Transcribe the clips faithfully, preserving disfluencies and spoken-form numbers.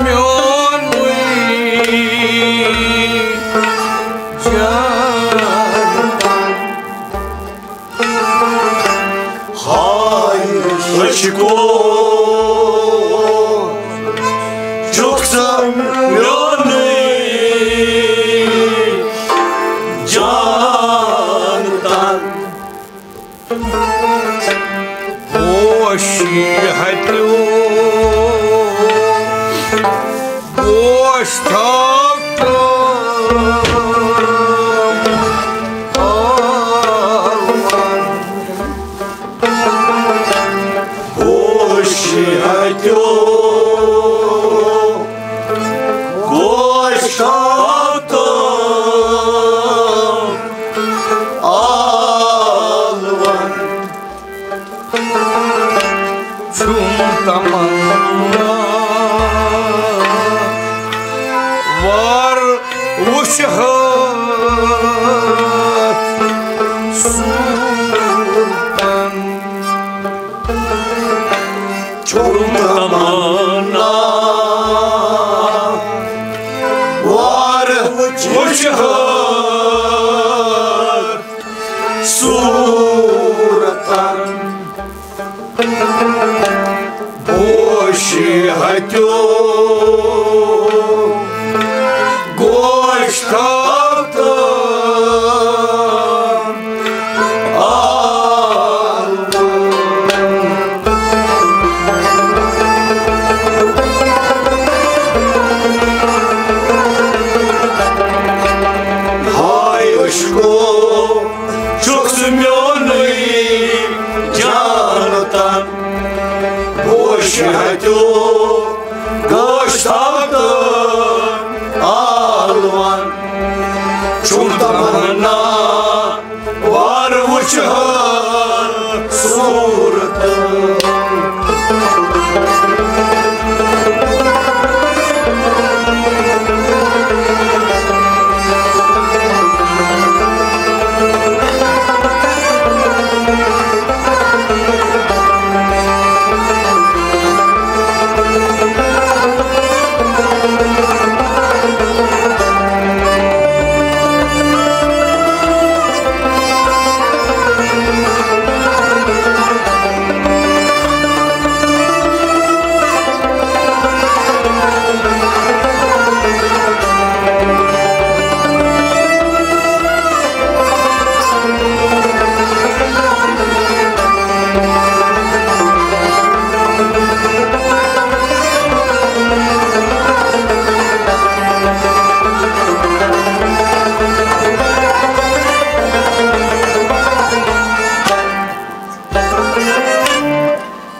میونُے جان۔ ہاے أچھ کو چھُکھ ژٕ میونُے جان تن۔ پوشی ہتیو گوشتاب تہٕ آلوَن۔ پوشی ہتیو گوشتاب تہٕ آلوَن۔ چھُم تمنا وار وٕچھِ ہا صوٗرتن۔ چھُم تمنا وار وٕچھِ ہا صوٗرتن۔ پوشی ہتیو گوشتاب تہٕ آلوَن۔ ہاے عشقو چھُکھ ژٕ میونُے جان تن۔ پوشی ہتیو گوشتاب تہٕ آلوَن۔ چھُم تمنا وار وٕچھِ ہا صوٗرتن۔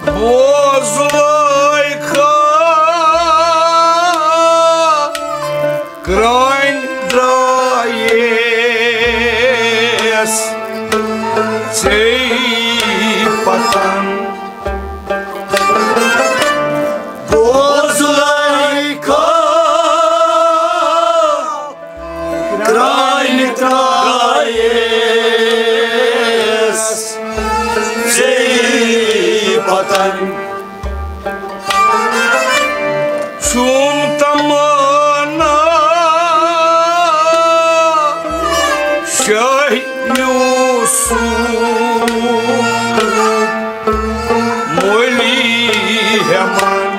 بوز لٲیکھا کرٛانۍ درٛایس ژے پتن۔ بوز لٲیکھا کرٛانۍ درٛایس ژے پتن۔ چھُم تمنا شاہ یوسف مٔلی ہٮ۪من۔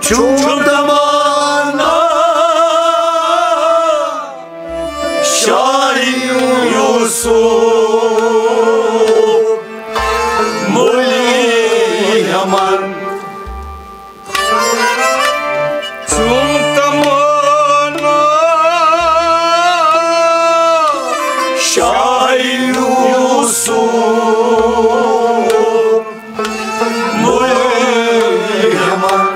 چھُم تمنا شاہ یوسف مٔلی ہٮ۪من۔ چھُم تمنا شاہ یوسف مُلہِمن۔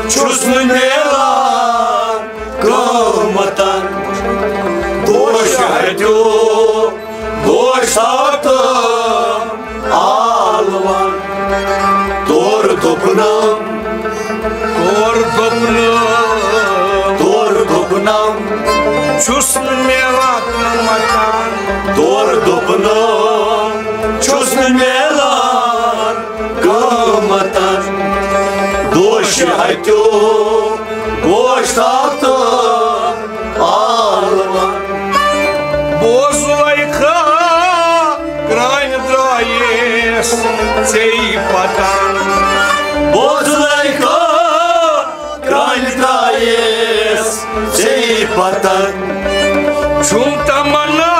چھُس نہٕ میلان قۭمتن۔ دوش ہٹیو، دوش ژاو تہٕ آلوَن۔ تورٕ دوٚپنم، تورٕ دوٚپنم، تورٕ دوٚپنم، چھُس نہٕ میلان قۭمتن۔ تورٕ دوٚپنم، چھُس نہٕ میلان قۭمتن۔ دوش ہتیو، گوش تاو تہٕ آلوَن۔ بوزلے کھا کرٛانہِ درٛایس ژےٚ پتن۔ بوزلے کھا کرٛانہِ درٛایس ژےٚ پتن۔ چھُم تمنا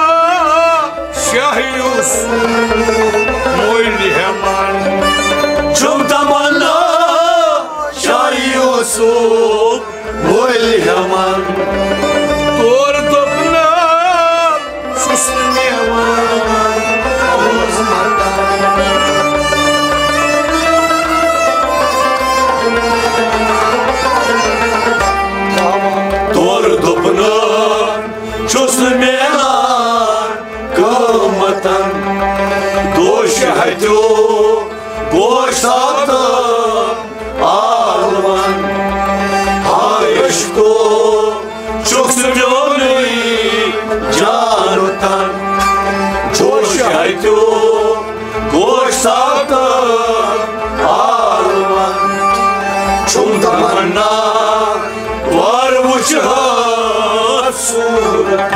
شاہ یوسف مٔلۍ ہٮ۪وان۔ چھُم تمنا شاہ یوسف مٔلۍ ہٮ۪وان۔ تورٕ دوٚپنم، چھُس نہٕ میلان۔ تورٕ دوٚپنم، چھُس نہٕ میلان قۭمتن۔ دوش ہتیو، گوش تاو تہٕ آلوَن۔ ہاے عشقو، چھُکھ ژٕ میونُے جان وطن۔ دوش ہتیو، گوش تاو تہٕ آلوَن۔ چھُم تمنا وار وٕچھ ہا صورت۔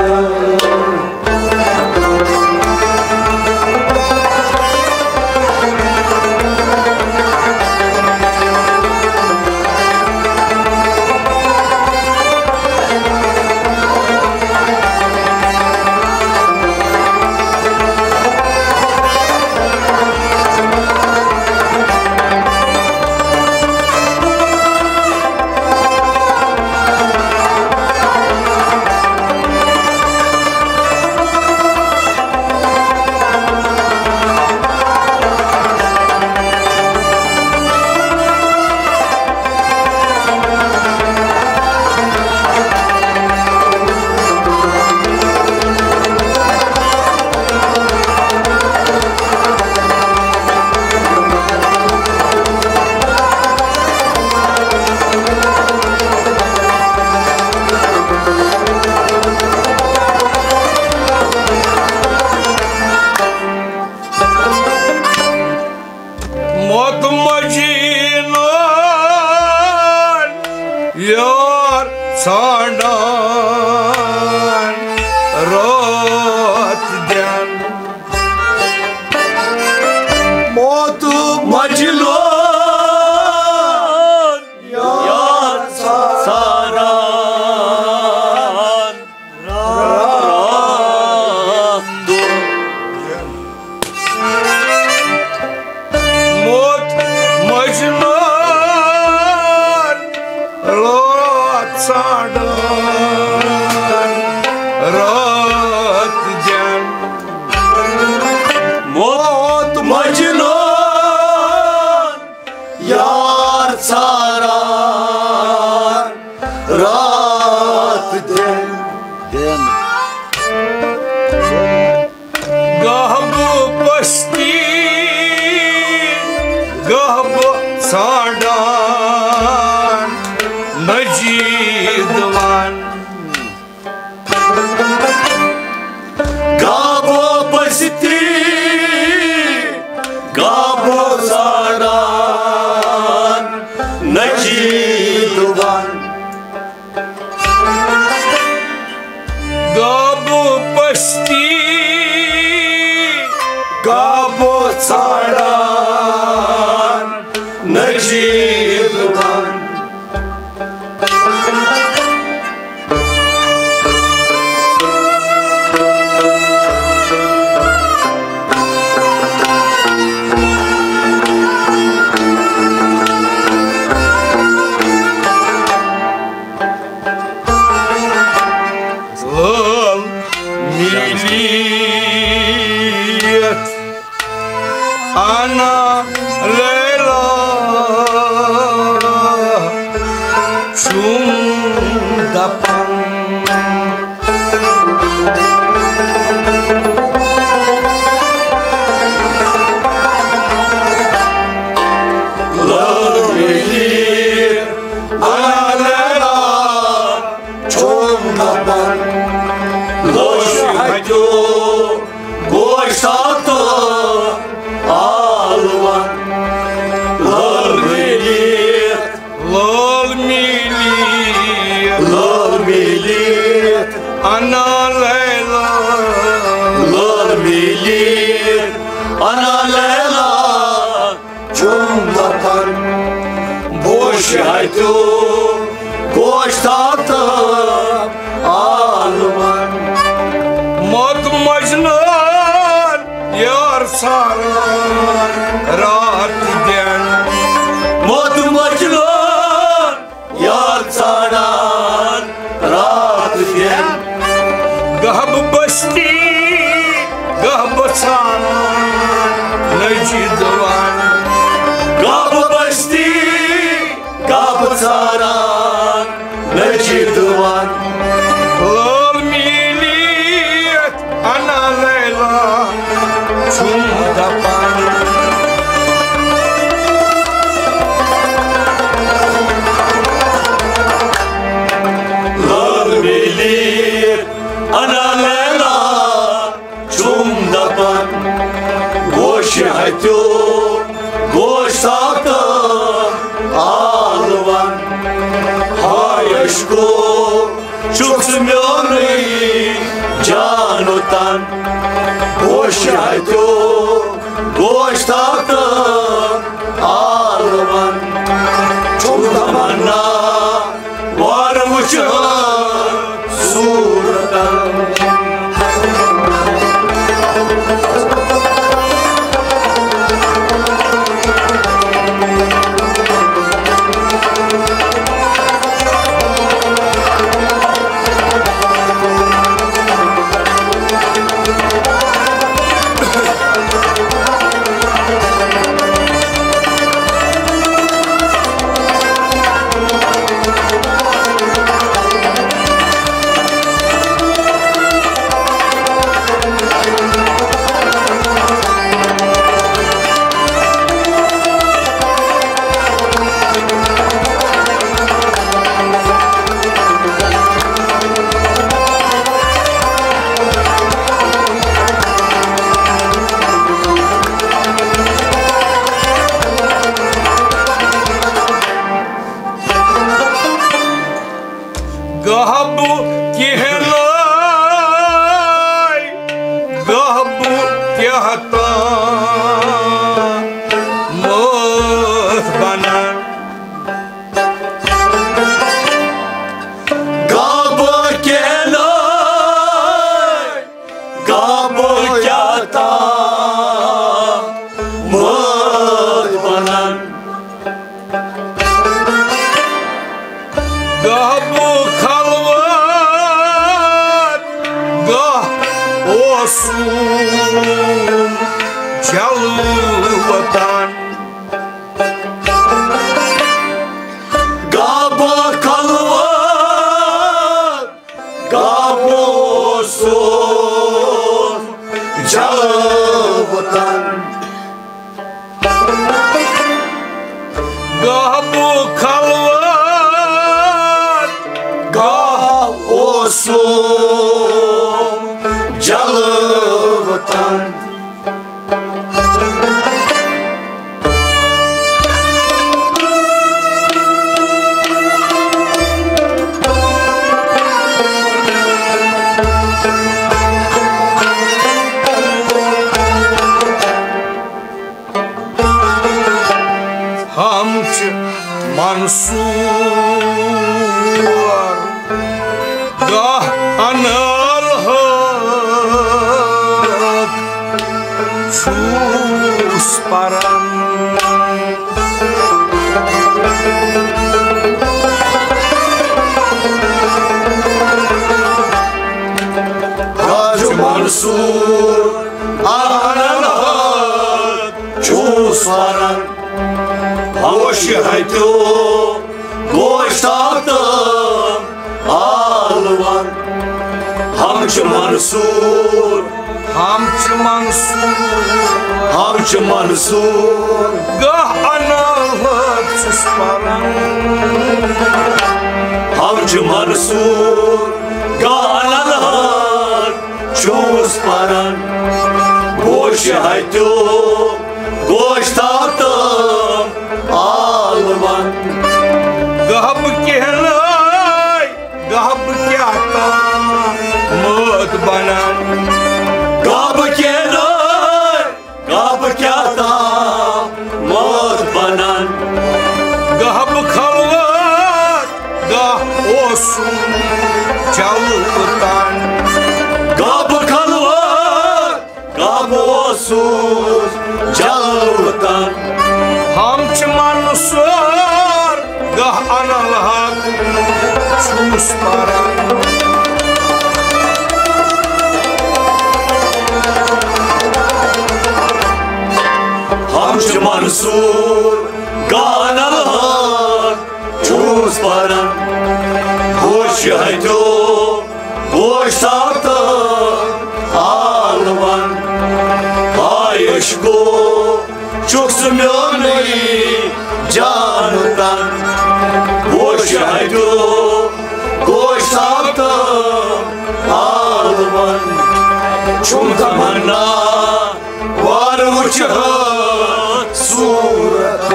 موت مجنون یار ژھانڈان رات دن۔ موت مجنون یار ژھانڈان رات دن۔ موت مجنون رات ژھانڈان رات دن۔ موت مجنون یار ژھانڈان رات دن۔ گاہ بہٕ پستی، گاہ بہٕ ژھانڈان نجیٖد وان۔ گاہ بہٕ پستی، گاہ بہٕ ژھانڈان نجیٖد وان۔ گاہ بہٕ پستی، گاہ بہٕ ژھانڈان نجیٖد وان۔ لٲل میٖلیتھ انا لیلا۔ دپان۔ لٲر میٖلی انا لیلا چھُم دپان، لٲر ہتیو گوشتاب تہٕ آلوان۔ لٲر میٖلی، لٲر میٖلی، لٲر میٖلی انا لیلا، لٲر میٖلی انا لیلا چھُم دپان، بوشہِ ہتیو گوشتاب تہٕ آلوان۔ موٚت مجنون یار ژھاران رات دِن۔ موٚت مجنون یار ژھاران رات دِن۔ گہہ بہٕ بستی، گہہ بہٕ ژھاران نجی دوان۔ گہہ بہٕ بستی، گہہ بہٕ ژھاران نجی دوان۔ لٲر میٖلی انا لیلا چھُم دپان۔ لٲر میٖلی انا لیلا چھُم دپان، گوشہِ ہتیو گوشتاب تہٕ آلوان۔ ہاے عشقو چھُکھ ژٕ میونُے جانو تن، گوشہِ ہتیو گوشتاب تہٕ آلوان۔ چھُم تمنا وارٕ وٕچھان صوٗرتن۔ گہہ بہٕ کینٛہہ لٲے، گہہ بہٕ کینٛہہ تام مٲتھ بنان۔ گہہ بہٕ کینٛہہ لٲے، گہہ بہٕ کینٛہہ تام مٲتھ بنان۔ گہہ بہٕ خلوت، گہہ اوسُم جلوتن۔ گہہ بہٕ خلوت، گہہ بہٕ اوسُم جلوتن۔ گہہ بہٕ خلوت، گہہ اوسُم جلوتن۔ ہم چھِ منصور گاہ انال حق چھُس پران۔ حاج منصور انال حق چھُس پران۔ ہوش ہتیو گوشتاب تہٕ چھُ منصوٗر، ہم چھُ منصوٗر، ہم چھُ منصوٗر۔ گاہ انالہٕ چھُس پران، ہم چھُ منصوٗر۔ گاہ انالہٕ چھُس پران، گوش ہتیو گوش تھاو تہٕ آلوان۔ گاہ بہٕ کینٛہہ ناے، گاہ بہٕ کیٛاہ تام مٲد بنان۔ گاہ بہٕ کینٛہہ ناے، گاہ بہٕ کیٛاہ تام مٲد بنان۔ گاہ بہٕ خلوت، گاہ اوسُم جلوتان۔ گاہ بہٕ خلوت، گاہ بہٕ اوسُس جلوتان۔ ہم چھِ منصوٗر، گاہ انالہٕ چھُس پران۔ ہم چھِ منصوٗر، گاہ انالہٕ چھُس پران۔ گوش ہتیو گوش تھاو تہٕ آلوان۔ ہاے عشقو چھُکھ ژٕ میونُے جانتان۔ گوش ہتیو گوش تھاو تہٕ آلوان۔ چھُم تمنا وارٕ وٕچھِ ہا صوٗرت۔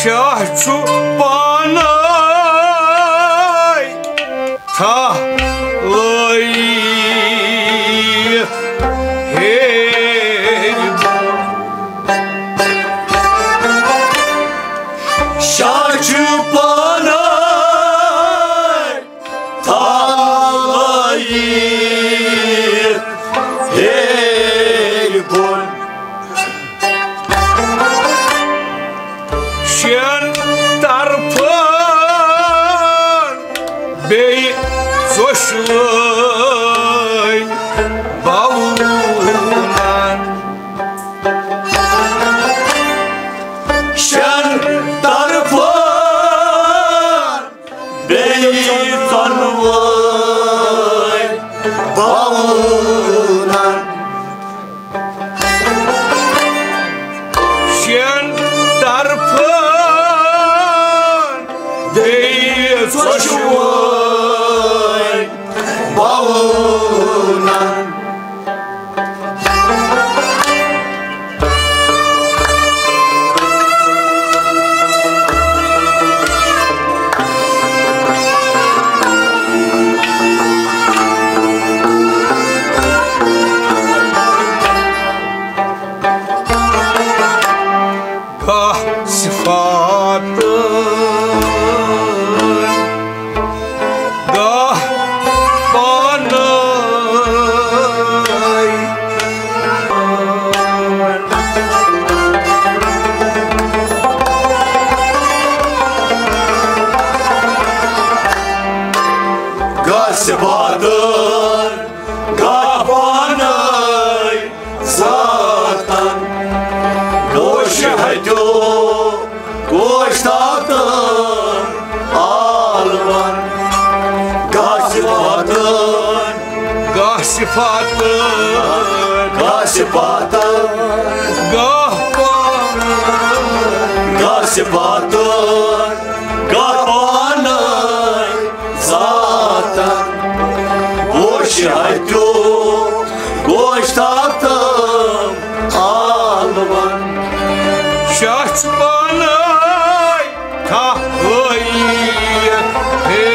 شاہ چھُ پانے تھاہ لٲیِتھ ہیٚرِ بۄن۔ شاہ چھُ پانے تھاہ لٲیِتھ ہیٚرِ بۄن۔ شٮ۪ن طرفن بیٚیہِ ژۄشوٕنۍ بولان۔ شٮ۪ن طرفن بیٚیہِ ژۄنوَے بولان۔ شٮ۪ن طرفن بیٚیہِ ژۄشوَے بولان۔ گاہ صفات گاہ پانے۔ گاہ صفات گاہ پانے ذاتن، گوش ہتیو گوش تھاو تہٕ آلوان۔ گاہ صفاتن، گاہ صفاتن، گاہ صفاتن، گاہ پانے صفاتن گاہ پانے ذاتن، گوش ہتیو گوش تھاتم عالمن۔ شاہ چھُ پانے تھاوٲیِتھ ہے۔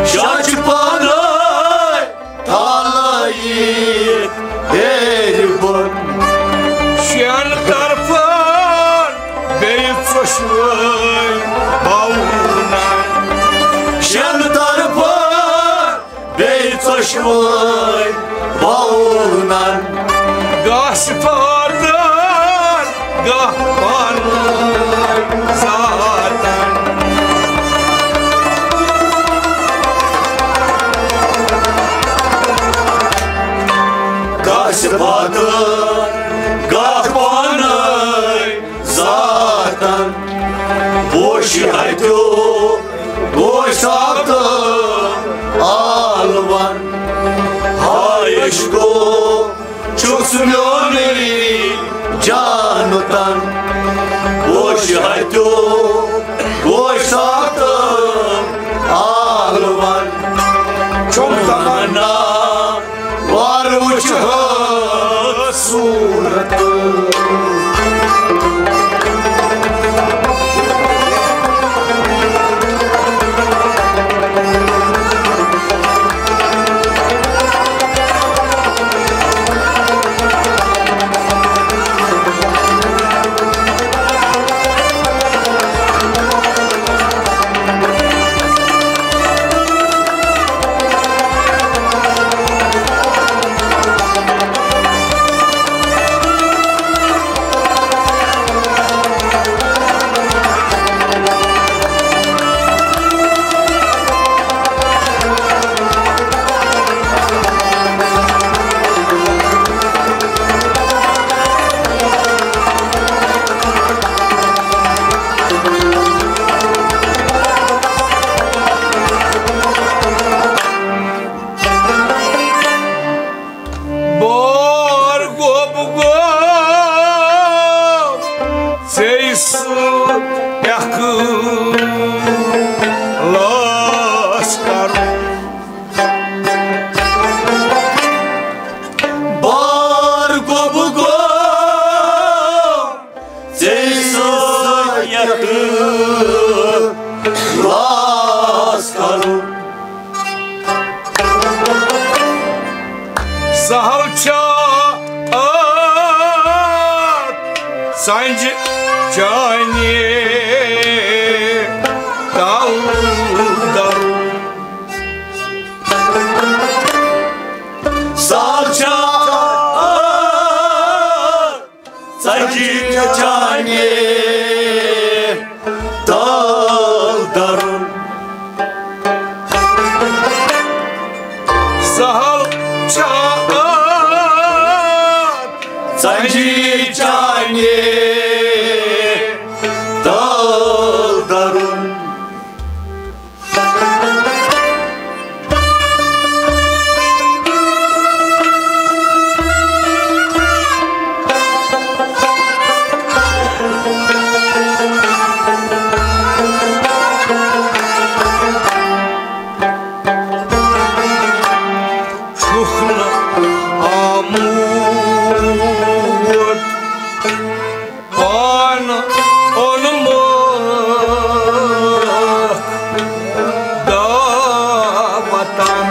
شاہ چھُ پانے تھاوٲیِتھ ہیرِ بۄن۔ شٮ۪ن طرفن بیٚیہِ ژۄشوَے بونن۔ شٮ۪ن طرفن بیٚیہِ ژۄشوَے بونن۔ گاہ صفاتن گاہ پانے ذاتن۔ گاہ صفاتن گاہ پانے ذاتن، گوش ہتیو گوش تھاتم عالمن۔ ہاے عشقو چھُکھ ژٕ میونُے جان تن، گوش ہتیو گوش تھاتم عالمن۔ چھُم تمنا وار وٕچھِ ہا صوٗرت۔ بار گوٚو بہٕ گوٚو ژےٚ سۭتۍ اخلاص کرُن۔ بار گوٚو بہٕ گوٚو ژےٚ سۭتۍ اخلاص کرُن۔ سہل چھا اتھ سنجہِ چانہِ تل درُن؟ سہل چھا اتھ سنجہِ چانہِ تل درُن؟ سہل چھا اتھ سنجہِ چانہِ تل درُن؟ چھُکھ نہٕ آمُت پانہٕ اوٚنمُت دعوتن۔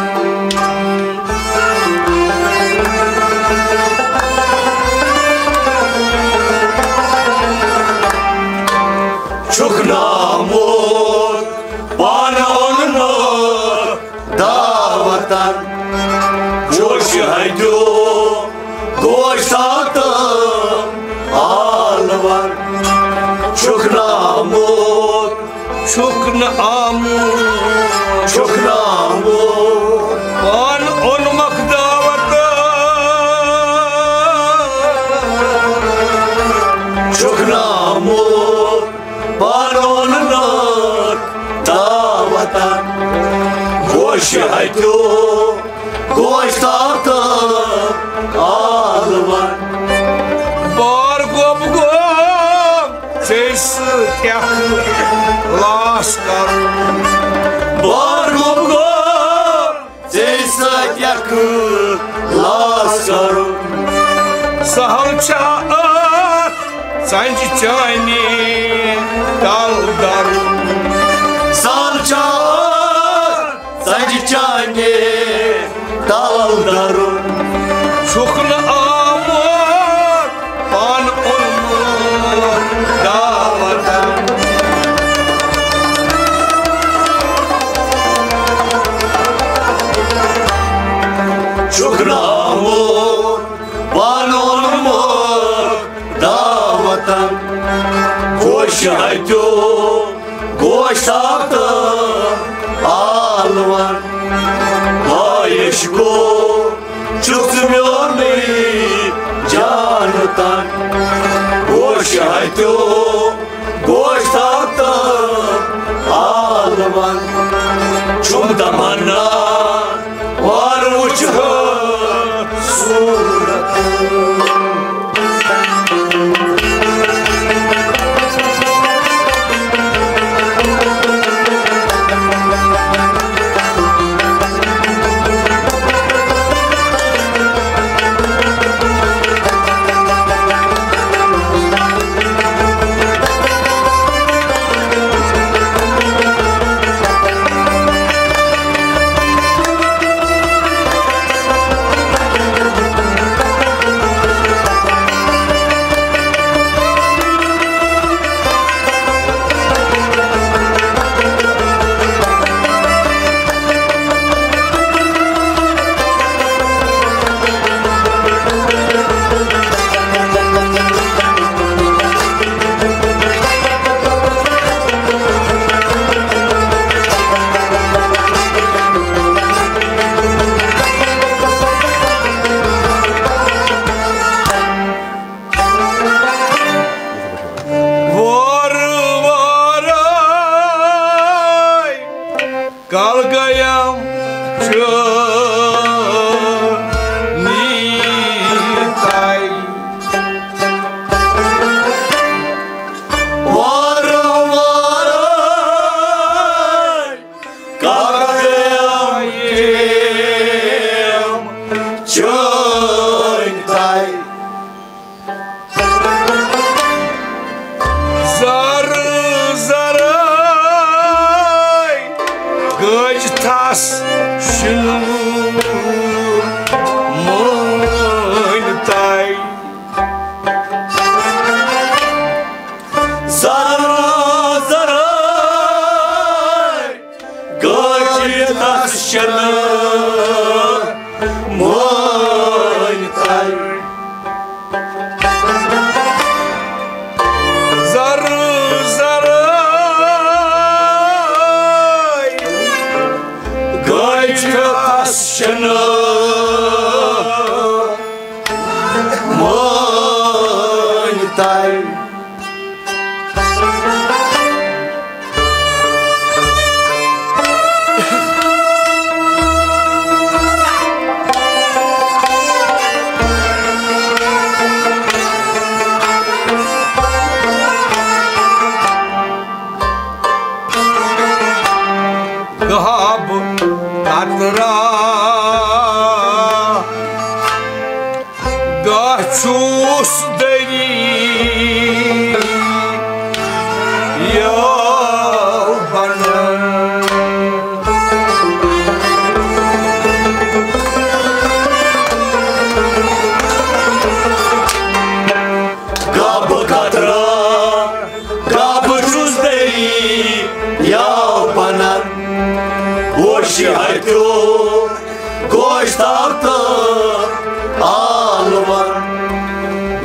چھُکھ نہٕ آمُت پانہٕ اوٚنمُت دعوتن، گوش ہتیو گوش تھاتم عالمن۔ چھُکھ نہٕ آمُت، چھُکھ نہٕ آمُت، چھُکھ نہٕ آمُت پانہٕ اوٚنمُت دعوتن۔ چھُکھ نہٕ آمُت پانہٕ اوٚنمُت دعوتن، گوش ہتیو گوش تھاتم عالمن۔ بار گوٚو بہٕ گوٚو سۭتۍ اکھ لاس کرُن۔ بارگو گوٚو ژےٚ سۭتۍ اکھ لاس کرُن۔ سہل چھا اتھ ژنجہِ چانہِ تل درُن۔ سہل چھا ژنجہِ چانہِ تل درُن۔ چھُکھ نہٕ آمُت پانہٕ اوٚنمُت دعوتن۔ چھُکھ نہٕ آمُت پانہٕ اوٚنمُت دعوتن۔ گوشہِ ہتیو گوشتاب تہٕ آلوَن۔ خواہش گوٚو چھُکھ ژٕ میونُے جانہٕ تن۔ گوشہِ ہتیو گوشتاب تہٕ آلوَن۔ چھُم تمنا وارٕ وٕچھِ ہا صوٗرت۔ وارٕ وارَے کل گٔیم چٲنی طے۔ وارٕ وارَے کل گٔیم چٲنۍ طے۔ زر زرے گٔج تھس شِنہٕ مٲنۍ تَے۔ زر زرے گٔج تھس شِنہٕ مٲنۍ تَے۔ زر زرے گٔج تھس شِنہٕ مٲنۍ تَے۔ گہب قطرہ گاہ چھُس دٔری یو بنان۔ گاہ بہٕ قطرہ، گاہ بہٕ چھُس دٔری یو بنان۔ گوشہِ ہتیو گوشتاب تہٕ آلوَن۔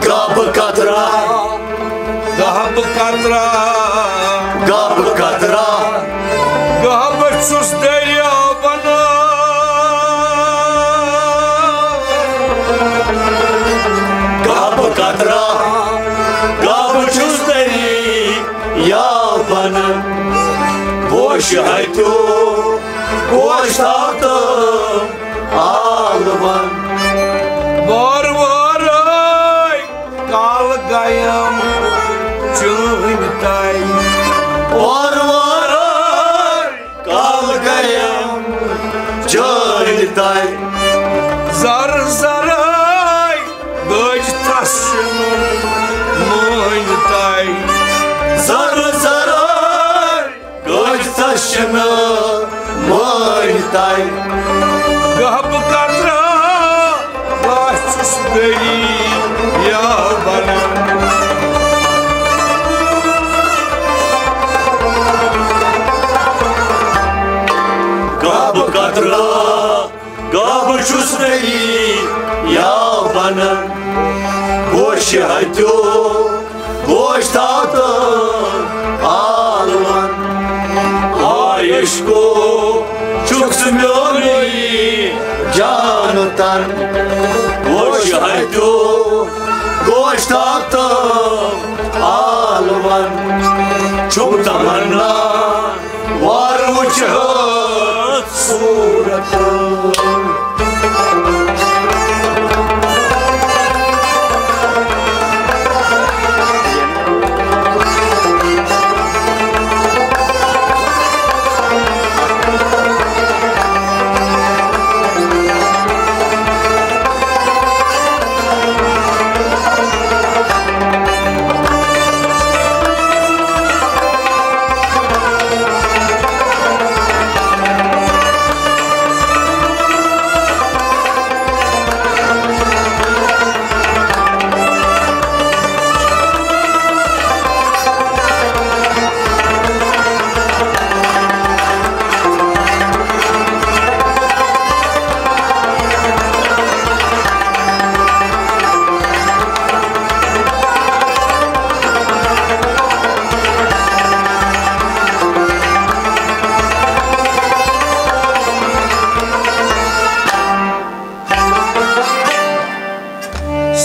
گبہٕ قطرہ، گبہٕ قطرہ، گبہٕ قطرہ، گبہٕ چھُس دٔریاو بنان۔ گبہٕ قطرہ، گبہٕ چھُس دٔریاو بنان۔ گوشہِ ہتیو گوشتاب تہٕ آلوَن۔ وار وارے کل گیم چٲنۍ وار وار کال گیم جٲنۍ تَے۔ زر زرے گٔج تس چھِنہٕ مٲنۍ تَے۔ زر زرے گٔج تس چھِنہٕ مٲنۍ تَے۔ گہبہٕ قطرہ بہٕ چھُس دٔریاو بنان۔ گہبہٕ قطرہ گہبہٕ چھُس دٔریاو بنان۔ گوشہِ ہتیو گوشتاب تہٕ آلوَن۔ آے عشقو چھُکھ ژٕ میونُے جان تن۔ گوشہِ ہتیو گوشتاب تہٕ آلوَن۔ چھُم تمنا وار وٕچھِ ہٲژ صوٗرت۔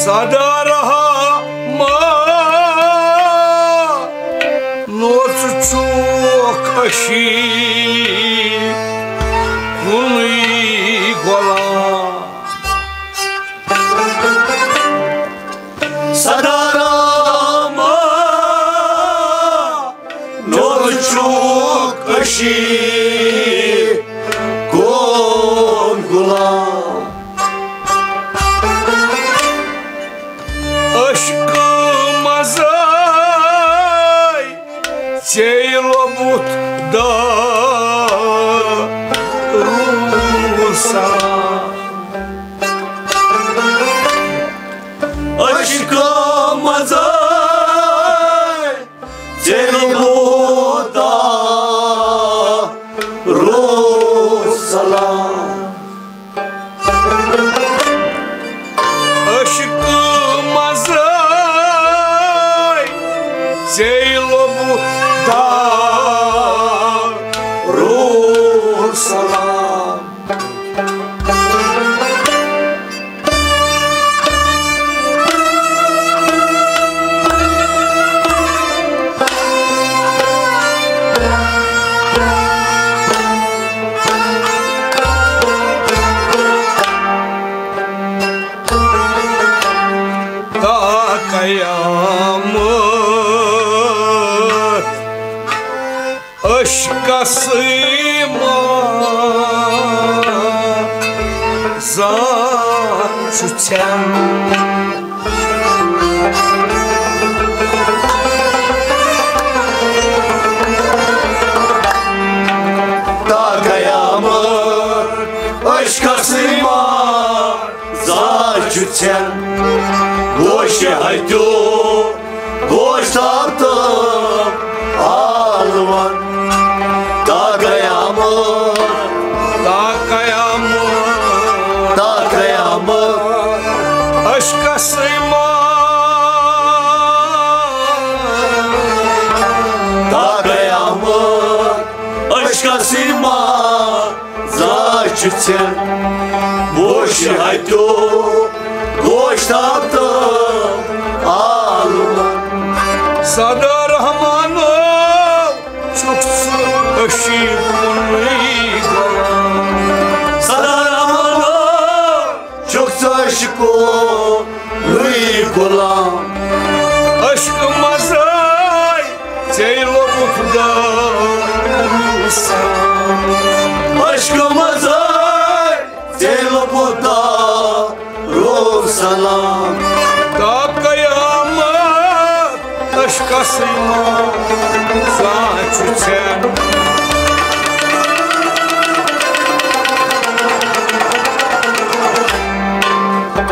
سدا رحمان، نوژ چھُکھ أشی کُنُے غلام۔ سدا رحمان، نوژ چھُکھ أشی کُن غلام۔ عشقہٕ منٛزے ژےٚ لوٚبُتھ دارُالسلام۔ عشقہٕ منٛزے ژےٚ لوٚبُتھ دارُالسلام۔ عشقہٕ منٛزے ژےٚ لوٚبُتھ دارُالسلام۔ تا قیامت عشقسٕے ما زانٛہہ چھُ ژھٮ۪ن۔ تا قیامت عشقسٕے ما زانٛہہ چھُ ژھٮ۪ن۔ گوشہِ ہتیو گوشتاب تہٕ آلوَن۔ تا قیامت، تا قیامت، تا قیامت عشقسٕے ما، تا قیامت عشقسٕے ما زانٛہہ چھُ ژھٮ۪ن۔ گوشہِ ہتیو گوشتاب تہٕ آلوَن۔ سدا رحمانو، چھُکھ ژٕ أشی کُنُے غلام۔ سدا رحمانو، چھُکھ ژٕ أشی کُنُے غلام۔ عشقہٕ منٛزے عشقہٕ منٛزے ژےٚ لوٚبمُت دارُالسلام۔ تا قیامت عشقسٕے منٛز زانٛہہ چھُ ژےٚ۔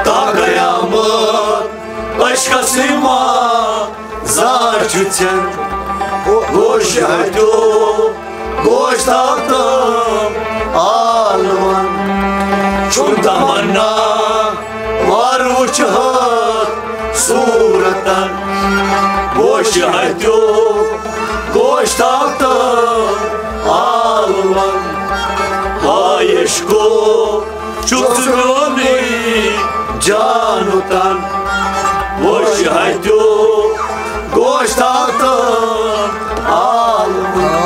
تا قیامت عشقسٕے منٛز زانٛہہ چھُ ژےٚ۔ گوش ہتیو گوش تاو تہٕ عالمن۔ چھُم تمنا وارٕ وٕچھِ ہتھ صوٗرتن۔ گوش ہتیو گوش تاو تہٕ عالمن۔ ہاے عشقو چھُکھ ژٕ میونُے جانُتن۔ گوش ہتیو گوش تاو تہٕ عالمن۔